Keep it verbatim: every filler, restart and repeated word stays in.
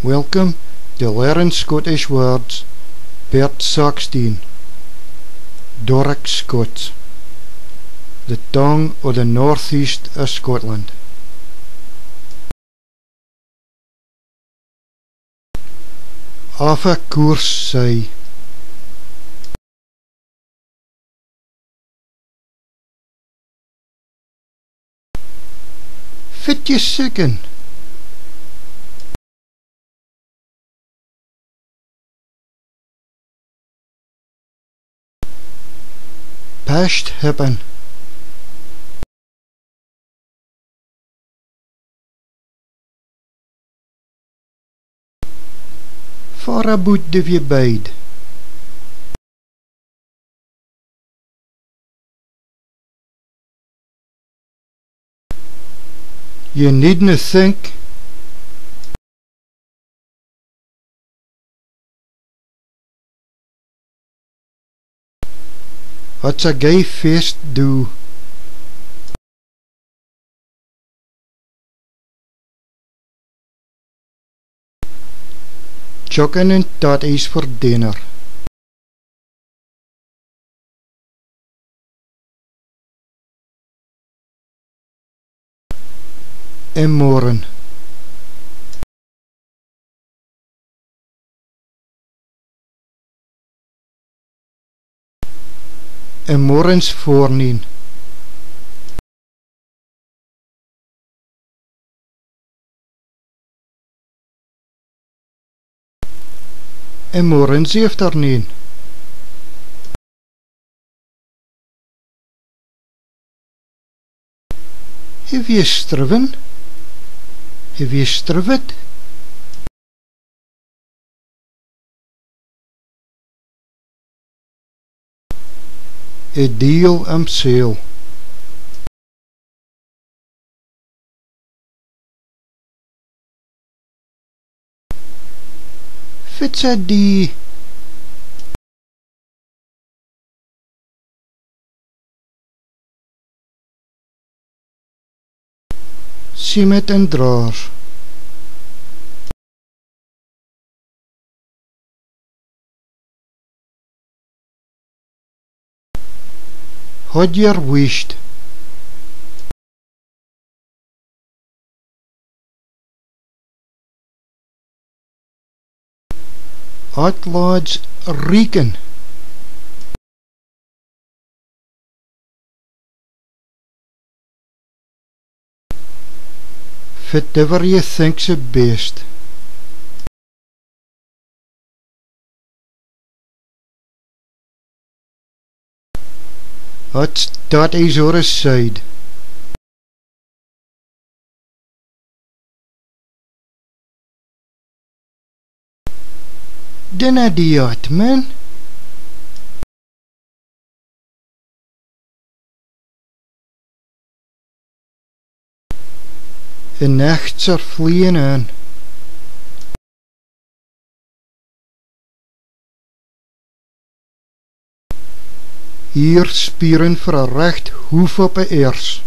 Welcome to Learn Scottish Words, Part sixteen. Doric Scots, the tongue of the northeast of Scotland. Off a coorse say. Fit ye seekin? Past happen. Far aboot div ye bide? Ye needna think. It's a gey fest do. Chicken and tatties for dinner. E morn. E morn's forenoon. E morn's afternoon. Hiv ye striven? Hiv ye strived? E deil am sale. Fit's a dee. Seemit and drawers. Haud yer wheesht. At lads, reekin. Fitever ye think's e best. At's tatties ower e side. Dinna dee at, man. E nichts are fleein on. Ye're speirin for a richt hoof up e earse.